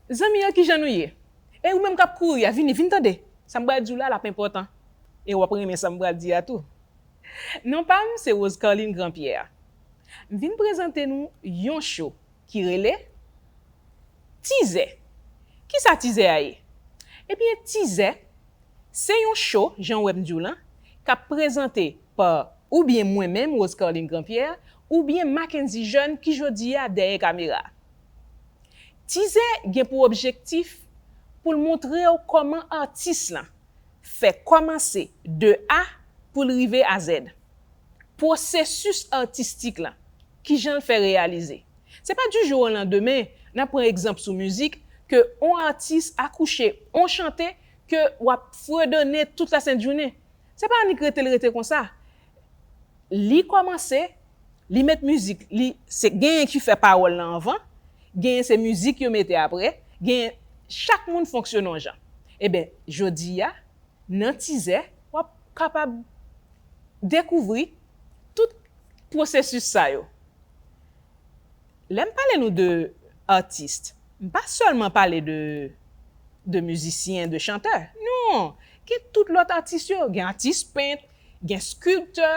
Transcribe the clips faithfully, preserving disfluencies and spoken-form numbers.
Zanmi yo, kijan nou ye? E ou menm k ap kouri a, vini, vin tande. Sa m pral di w la, l ap enpòtan. E w ap renmen sa m pral di a tou. Non pa m, se Rose Carline Grandpierre. M vin prezante nou yon cho ki rele Tizè. Kisa Tizè a ye? Ebyen, Tizè, se yon cho, jan w wè m di w lan, k ap prezante pa oubyen mwen menm, Rose Carline Grandpierre, oubyen Mackenzie Jeune ki jodi a dèyè kamera. Tizè gen pou objektif pou l montre w kòman atis lan fè kòmanse de A pou l rive a Z. Pwosesis atistik lan, kijan l fè reyalize. Se pa du jour au lendemain, n ap pran egzanp sou mizik, ke on atis akouche on chante ke w ap fredone tout la sent jounen. Se pa annik rete l rete konsa. Li kòmanse, li met mizik, li se genyen ki fè pawòl lan anvan, genyen se mizik yo mete apre, genyen chak moun fonksyone yon jan. Eben, jodi a, nan Tizè, w ap kapab dekouvri tout pwosesis sa yo. Lè m pale nou de atis, m pa sèlman pale de, de mizisyen, de chantè. Non! Gen tout lòt atis yo. Gen atis pent, gen skilptè,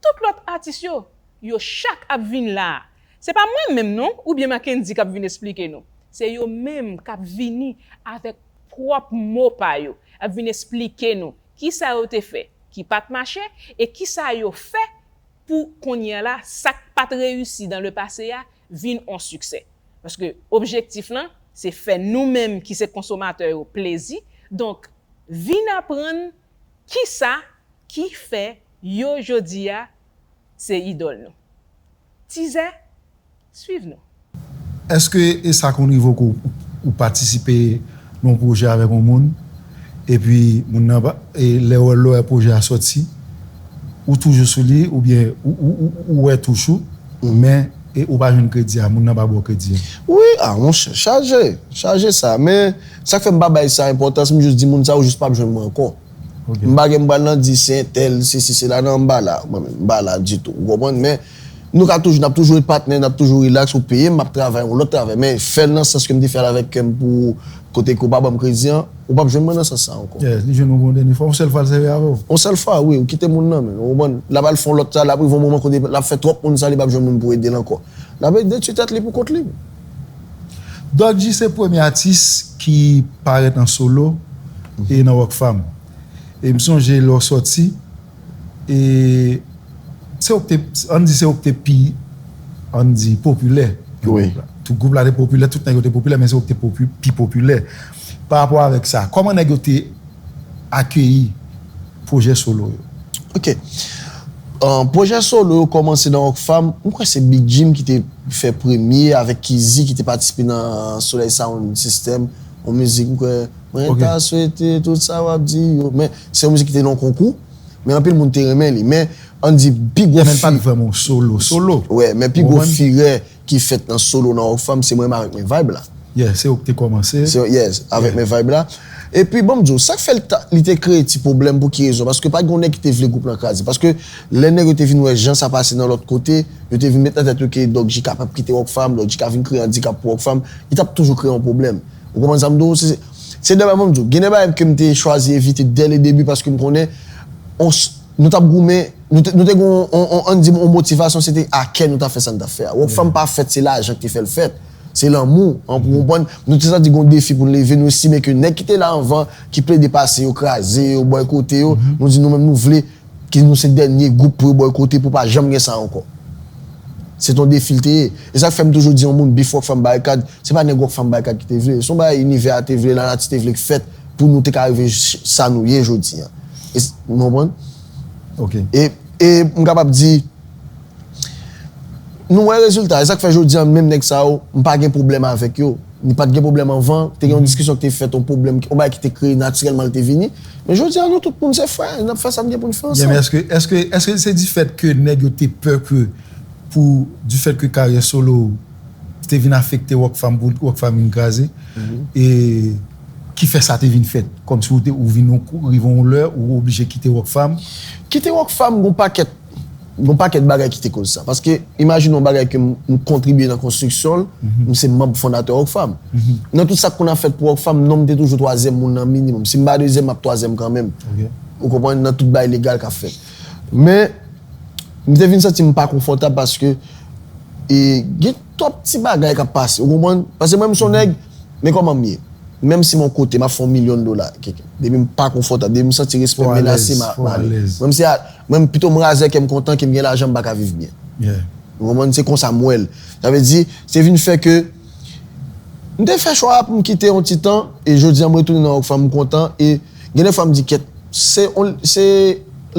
tout lòt atis yo. Yo chak ap vin la a. Se pa mwen menm non, oubyen Mackendy k ap vin esplike nou. Se yo menm k ap vini avèk pwòp mo pa yo, ap vin esplike nou kisa yo te fè ki pa t mache e kisa yo fè pou kounye a la, sa k pa t reyisi dan le pase a vin on siksè. Paske objektif lan, se fè nou menm ki se konsomatè yo plezi. Donk, vin aprann kisa ki fè yo jodi a se idòl nou. Tizè, swiv nou. Èske e sa konn rive w ke w, ou patisipe nan yon pwojè avèk yon moun, epi moun nan pa, e lè w, lè w wè pwojè a sòti, ou toujou sou li, oubyen ou, ou, ou, ou wè touch ou, men e ou pa jwenn kredi a, moun nan pa ba w kredi a? Wi, a monchè, chaje, chaje sa. Men sa k fè m pa bay sa enpòtans, m jis di moun sa yo jis p ap jwenn mwen ankò. M pa gen m pral nan di se entèl, sesi, sela, non, m pa la. Mwen menm, m pa la ditou. Ou konprann? Men nou ka toujou, n ap toujou ret patnè, n ap toujou rilaks, ou peye m, m ap travay yon lòt travay. Men fè l nan sans ke m te fè l avèk kè m pou kote ke w pa ban m kredi an, ou p ap jwenn mwen nan sans sa ankò. Yes, li jwenn ou pou yon dènye fwa, yon sèl fwa l sèvi avè w. Yon sèl fwa, wi, ou kite moun nan, men ou konprann? L ap al fè yon lòt sa, l ap rive yon moman kote l ap fè twòp moun sa, li p ap jwenn moun pou ede l ankò. L ap detwi tèt li pou kont li. Dodgy se premye atis ki parèt an solo e nan Rockfam. E m sonje lè w sòti, e se ou k te, ann di se ou k te pi, ann di, popilè nan gwoup la. Tout gwoup la te popilè, tout nèg yo te popilè, men se ou k te popi, pi popilè. Pa rapò avèk sa, kòman nèg yo te akeyi pwojè solo yo? Ok. Pwojè solo yo kòmanse nan Rockfam. M kwè se Big Jim ki te fè premye avèk Kizzy ki te patisipe nan Soleil Sound System. Yon mizik, m kwè, mwen ta swete tout sa w ap di yo. Men se yon mizik ki te nan yon konkou. Men anpil moun te renmen li. Men ann di pi gwo firè. Men l pa t vrèman yon solo, solo. Wè, men pi gwo firè ki fèt nan solo nan Rockfam, se mwen menm avèk Men Vibe la. Yeah, se ou ki te kòmanse. Se, yes, avèk Men Vibe la. Epi, ban m di w, sa k fè l ta, li te kreye ti pwoblèm, pou ki rezon? Paske pa t gen yon nèg ki te vle gwoup lan kraze. Paske lè nèg yo te vin wè jan sa pase nan lòt kote, yo te vin met nan tèt yo ke Dodgy kapab kite Rockfam, Dodgy ka vin kreye andikap pou Rockfam, li t ap toujou kreye yon pwoblèm. Ou konprann sa m di w? Se, se de bagay, ban m di w, gen de bagay ke m te chwazi evite dès le début paske m konnen on, nou t ap goumen, nou te, nou te gen yon, on, on, ann di, on motivasyon, se te a kè nou t ap fè sa n t ap fè a. Rockfam pa fèt, se lajan ki te fè l fèt. Se lanmou, an, ou konprann? Nou te santi gen yon defi pou n leve, nou estime ke nèg ki te la anvan, ki plede pase yo, kraze yo, bòykote yo, nou di nou menm nou vle ke nou se dènye gwoup pou yo bòykote, pou pa janm gen sa ankò. Se t on defi l te ye. E sa k fè m toujou di yon moun, beef Rockfam Barikad, se pa nèg Rockfam Barikad ki te vle. Se yon bagay inivè a te vle, lanati te vle k fèt pou nou te ka rive ch-, sa nou ye jodi an. E s-, nou konprann? Ok. E, e m kapab di, nou wè rezilta. E sa k fè jodi an, menm nèg sa yo, m pa gen pwoblèm avèk yo. M pa t gen pwoblèm anvan, te gen yon diskisyon ki te fèt, yon pwoblèm, yon bagay ki te kreye natirèlman, li te vini. Men jodi an, nou tout moun se frè, n ap fè sa n gen pou n fè ansanm. Yeah, men èske, èske, èske se difèt ke nèg yo te pè ke pou, difèt ke karyè solo ou te vin afekte Rockfam, pou Rockfam vin kraze, e ki fè sa te vin fèt? Kòmsi ou te, ou vin yon kou, rive yon lè, ou oblije kite Rockfam? Kite Rockfam, gon pakèt Gon pakèt bagay ki te koz sa. Paske, imajine yon bagay ke m, m kontribye nan konstriksyon l, m se manb fondatè Rockfam. Nan tout sa k konn ap fèt pou Rockfam, non m te toujou twazyèm moun nan minimòm. Si m pa dezyèm, m ap twazyèm kanmenm. Ou konprann? Nan tout bagay legal k ap fèt. Men, m te vin santi m pa konfòtab paske e, gen twòp ti bagay k ap pase. Ou konprann? Paske mwen, m se yon nèg, men kòman m ye? Menm si m yon kote, m ap fè yon milyon dola, keke. Depi m pa konfòtab, depi m santi respè menase, m a, m ale. Mwen, m se a, mwen, pito m razè kè m kontan ke m gen lajan, m pa ka viv byen. Ou konprann? Se konsa m wè l. Sa vle di, se vin fè ke m te fè chwa a pou m kite yon ti tan, e jodi a m retounen nan Rockfam, m kontan, e gen de fwa m di, kèt, se on, se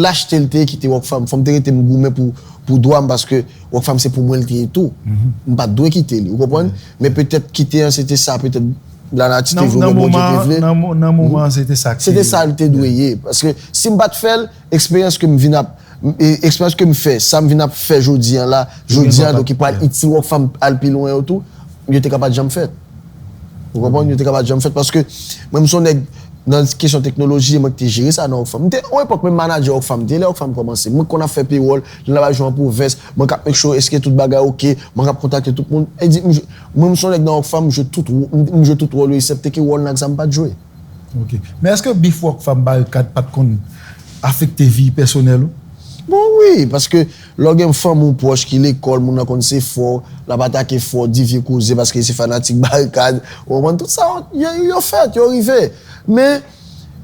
lachte l te ye kite Rockfam. Fò m te rete m goumen pou, pou dwa m, paske Rockfam se pou mwen l te ye tou. M pa t dwe kite li, ou konprann? Men petèt kite an, se te sa, petèt lanati te vle, oubyen Bondye te vle. Nan mo-, nan moman an, se te sa ki... Se te sa l te dwe ye. Paske si m pa t fè l, eksperyans ke m vin ap, e, eksperyans ke m fè, sa m vin ap fè jodi an la, jodi an, donk, ki pral itil Rockfam al pi lwen yo tou, yo te ka pa t janm fèt. Ou konprann? Yo te ka pa t janm fèt paske mwen, m se yon nèg nan kesyon teknoloji, e mwen ki te jere sa nan Rockfam. M te, yon epòk, menm manadjè Rockfam m te ye, lè Rockfam kòmanse. Mwen k konn ap fè payroll, lè n ap al jwe an pwovens, mwen k ap make sure èske tout bagay oke, mwen k ap kontakte tout moun. E di, m, mwen, m se yon nèg nan Rockfam, m jwe tout wo-, m, m jwe tout wòl yo, eksepte ke wòl Nag sa m pa t jwe. Ok. Men èske bif Rockfam Barikad pa t konn afekte vi pèsonèl ou? Bon, wi, paske lè w gen fanmi w pwòch ki lekòl, moun nan konn se frè w, l ap atake frè w, di vye koze paske se fanatik Barikad. Ou konprann? Tout sa, yo, yo fèt, yo rive. Men,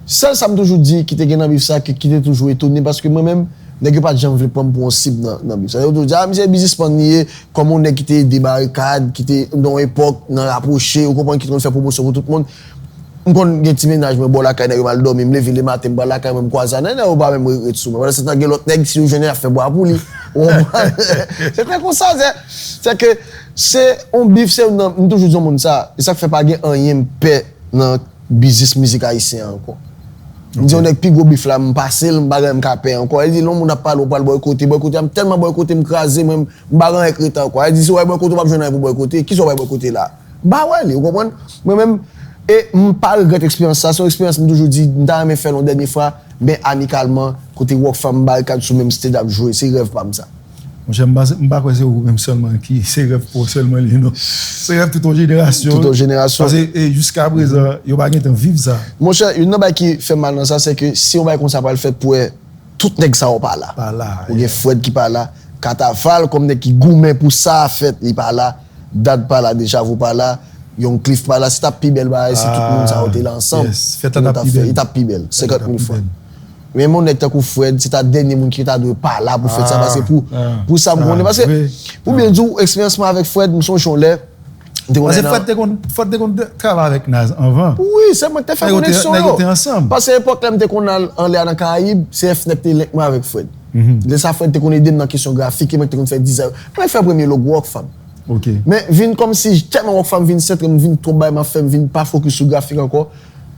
sèl sa m toujou di ki te gen nan bif sa, ki, ki te toujou etone, paske mwen menm, nèg yo pa t janm vle pran m pou yon sib nan, nan bif sa. Yo toujou di, a, misye biznismann li ye, kòm yon nèg ki te ede Barikad, ki te, nan yon epòk, nan rapwoche, ou konprann, ki te konn fè pwomosyon pou tout moun. M konn gen ti mennaj mwen bò lakay nèg yo, m al dòmi, m leve lematen, m pral lakay mwen, m kwaze a nèg, nèg yo pa menm ret sou mwen. Pandan se tan, gen lòt nèg, si yo jwenn, y ap fè bwa pou li. Ou konprann? Se te konsa, se, se ke se yon bif, se yon, m toujou di yon moun sa, e sa k fè pa gen anyen m pè nan biznis mizik ayisyen an ankò. M di yon nèg pi gwo bif la, m pase l, m pa gen anyen m ka pè ankò. Li di, lè yon moun ap pale, w pral bòykote, bòykote a, m tèlman bòykote, m kraze, mwen, m pa gen anyen k rete ankò. Li di, si w pa bòykote, w p ap jwenn anyen pou bòykote. Kisa w pral bòykote la? M pa wè li, ou konprann? Mwen menm, e m pa regrèt eksperyans sa. Se yon eksperyans m toujou di, m ta renmen fè l yon dènye fwa, men amikalman, kote Rockfam Barikad sou menm stage ap jwe, se rèv pa m sa. Monchè, m pa, m pa kwè se ou menm sèlman ki, se rèv pa w sèlman li, non. Se rèv tout yon jenerasyon. Tout yon jenerasyon. Paske, e, jiska prezan, yo pa gentan viv sa. Monchè, youn nan bagay ki fè m mal nan sa, se ke si yon bagay konsa pral fèt pou wè tout nèg sa yo pa la. Pa la, ou gen Fred ki pa la, Kataval kòm nèg ki goumen pou sa a fèt, li pa la, Dad pa la, Deja Vu pa la, Young Cliff pa la, se t ap pi bèl bagay si tout moun sa yo te la ansanm. Yes, fèt la t ap pi bèl. Li t ap pi bèl, senkant mil fwa. Men yon nèg tankou Fred, se ta dènye moun ki ta dwe pa la pou fèt sa, paske pou, pou sa m konnen, paske, pou byen di w, eksperyans mwen avèk Fred, m sonje yon lè, Paske Fred te konn, Fred te konn travay avèk Naz anvan. Wi, se mwen ki te fè koneksyon yo. Paske epòk la m te konn al anlè a nan Karayib, se F nèt te link mwen avèk Fred. Lè sa Fred te konn ede m nan kesyon grafik, e mwen ki te konn fè dizay. Mwen fè premye logo Rockfam. Men vin kòmsi tèlman Rockfam vin sentre m, vin twòp bagay m ap fè, m vin pa fokis sou grafik ankò,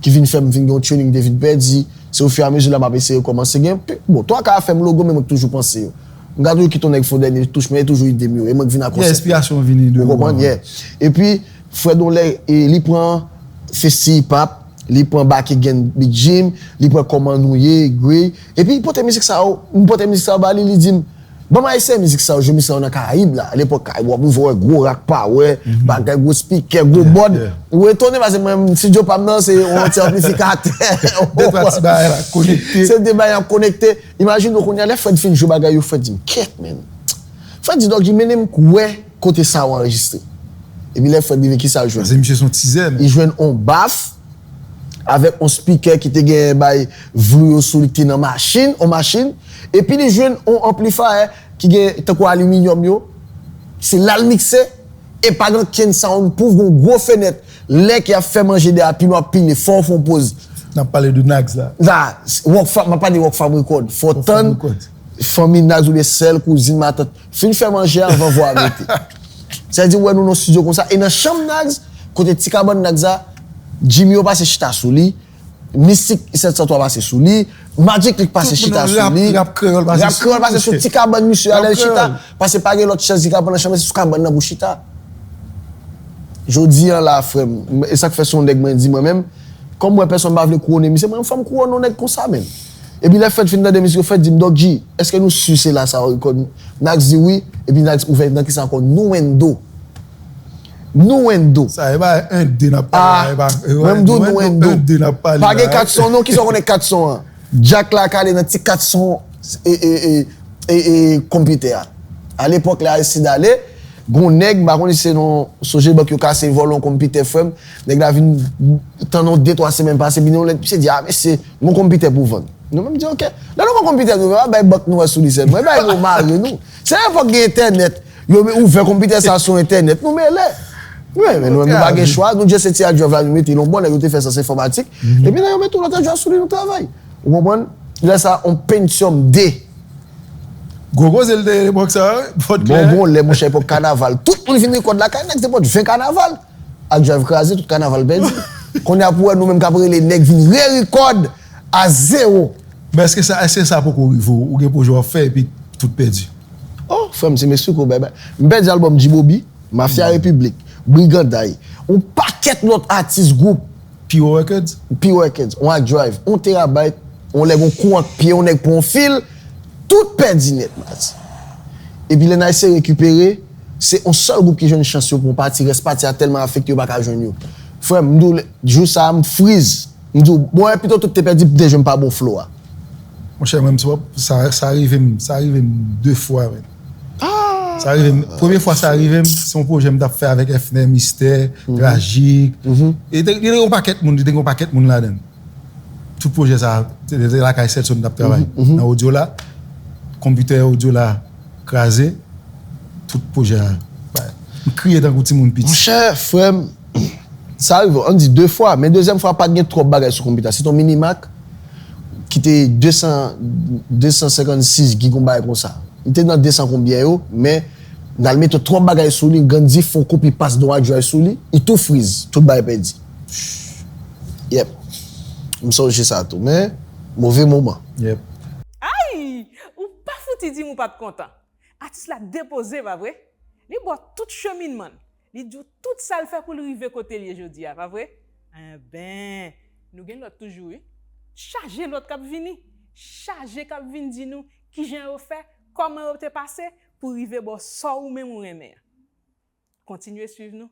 ki vin fè m vin gen yon training ki te vin pèdi. Se ofiramezi la m ap eseye kòmanse gen. Bon, twa ka fè m logo, men mwen ki toujou panse yo. M ka toujou kite yon nèg fè yon dènye touch, men e toujou ide m yo. E mwen ki vin ak konsèp. Enspirasyon vini de ou. Ou konprann? Yeah. Epi, Fred yon lè, e, li pran Festi Hip Hop, li pran Back Again Big Jim, li pran Kòman Nou Ye, Grey. Epi, li pote mizik sa yo, m pote mizik sa yo ba li, li di m, ban m al eseye mizik sa yo, jwe mizik sa yo nan Karayib la. Alepòk, Karayib, w ap rive wè gwo rack power, bagay, gwo speaker, gwo board. Ou etone, paske mwen, estidyo pa m nan, se yon ti anplifikatè. De twa ti bagay la konekte. Se de bagay ap konekte. Imajine w kounye a, lè Fred fin jwe bagay yo, Fred di m, kèt, men. Fred di, Doggy, mennen m kwè kote sa yo anrejistre. Epi lè Fred rive, kisa l jwenn? Paske misye se yon tizè, men. Li jwenn on baf avèk on speaker ki te gen bay vlou yo sou li, ki te nan machin, on machin. Epi li jwenn on anplifayè ki gen tankou aliminyòm yo. Se la l mikse, e pa gen okenn soundproof, gon gwo fenèt. Lè ke y ap fè manje dèyè a, pil w ap pile, fò w fè on poz. N ap pale de Nags la. La, Rockfam, m ap pale de Rockfam Record. Fò w tann fanmi Nags oubyen sè l, kouzin, matant fin fè manje a anvan vwa a mete. Sa vle di, ou wè nou nan estidyo konsa. E nan chanm Nags, kote ti kabann Nags la, Jimmy yo pase chita sou li, Mistik sèt san twa pase sou li, Magic Click pase chita sou li. Rap kreyòl pase sou ti kabann misye a, lè l chita, paske pa gen lòt chèz ki ka pran nan chanm, se sou kabann nan pou chita. Jodi a la, frè m, e sa k fè se yon nèg mwen di mwen menm, kòm mwen pèsonn pa vle kouwone misye, mwen fò m kouwone yon nèg konsa menm. Epi lè Fred fin tande mizik yo, Fred di m, Doc G, èske nou si se la sa yo rekòd? Nax di wi, epi Nax ouvè nan kisa ankò? Nuendo. Nuendo. Sa e pa en de n ap pale la, e pa Mwen m di w Nuendo. En de n ap pale la. Pa gen kat son non, kisa w konnen kat son an? Jack la kale nan ti kat son e, e, e, e, e, konpitè a. Alepòk lè Aristide ale, gon nèg, m pa konnen si se nan Sogebank yo kase vòlò yon konpitè frè m, nèg la vin tann yon de twa semèn pase, vin yon lèt, misye di, a mesye, gon konpitè pou vann. Nou menm di, oke. Lè nou gon konpitè nou, pa bay bank nou wè sou li sèlman, e bay nou mare nou. Se epòk gen entènèt, yo ouvè konpitè sa sou entènèt, nou mele. Wi, men nou menm nou pa gen chwa, nou just se ti adjòv la nou mete, yon bon nèg yo te fè sa se enfòmatik, epi nan yo mete yon lòt adjòv sou li nou travay. Ou konprann? Lè sa, on Pentium de. Gwo koze l te ye epòk sa, fò t klè. Bon, bon, lè monchè epòk kanaval, tout moun vin rekòd lakay, nèg te pot ven kanaval. Ak drive kraze, tout kanaval pèdi. Kounye a pou wè nou menm k ap rele nèg vin re-rekòd a zewo. Men èske sa, èske sa poko rive w? Ou gen pwojè w ap fè epi tout pèdi? Oh, frè m, si m eksplike w, bèbè. M pèdi albòm Djibobi, Mafya Repiblik, Briganday, yon pakèt lòt atis, gwoup. P O Records? P O Records, yon ak drive, yon terabayt, yon lè gon kou ant pye, yon nèg pran yon fil, tout pèdi nèt, Mati. Epi lè n a eseye rekipere, se yon sèl gwoup ki jwenn chans yo pran pati, rès pati a tèlman afekte yo pa ka jwenn yo. Frè m, m di w, jou sa a, m friz. M di w, bon, e pito tout te pèdi, deja m pa bon flow a. Monchè, mwen, m, sa, sa rive m, sa rive m de fwa, men. Sa rive m, premye fwa sa rive m, se yon pwojè m t ap fè avèk Efner, Mistè, Trajik. E te, te gen yon pakèt moun, te gen yon pakèt moun ladan l. Tout pwojè sa, se te lakay Selson m t ap travay. Nan odyo la, konpitè odyo la kraze, tout pwojè a. M kriye tankou timoun piti. Monchè, frè m, sa rive, ann di de fwa, men dezyèm fwa pa t gen twòp bagay sou konpitè. Se t yon Minimac ki te de san, de san senkannsis gig, yon bagay konsa. Li te nan de san konbyen yo, men n al mete twòp bagay sou li, Gandhi fè yon kopi pas de yon ak drive sou li, li tou friz, tout bagay pèdi. Yep. M sonje sa tou, men move moman. Yep. Ay! Ou pa fouti di m ou pa t kontan. Atis la depoze, pa vre? Li ba w tout cheminman l. Li di w tout sa l fè pou l rive kote l ye jodi a, pa vre? Enben, nou gen lòt toujou, wi. Chaje lòt k ap vini. Chaje k ap vin di nou kijan yo fè, kòman yo te pase pou rive ba w sa w ou menm ou renmen an. Kontinye swiv nou.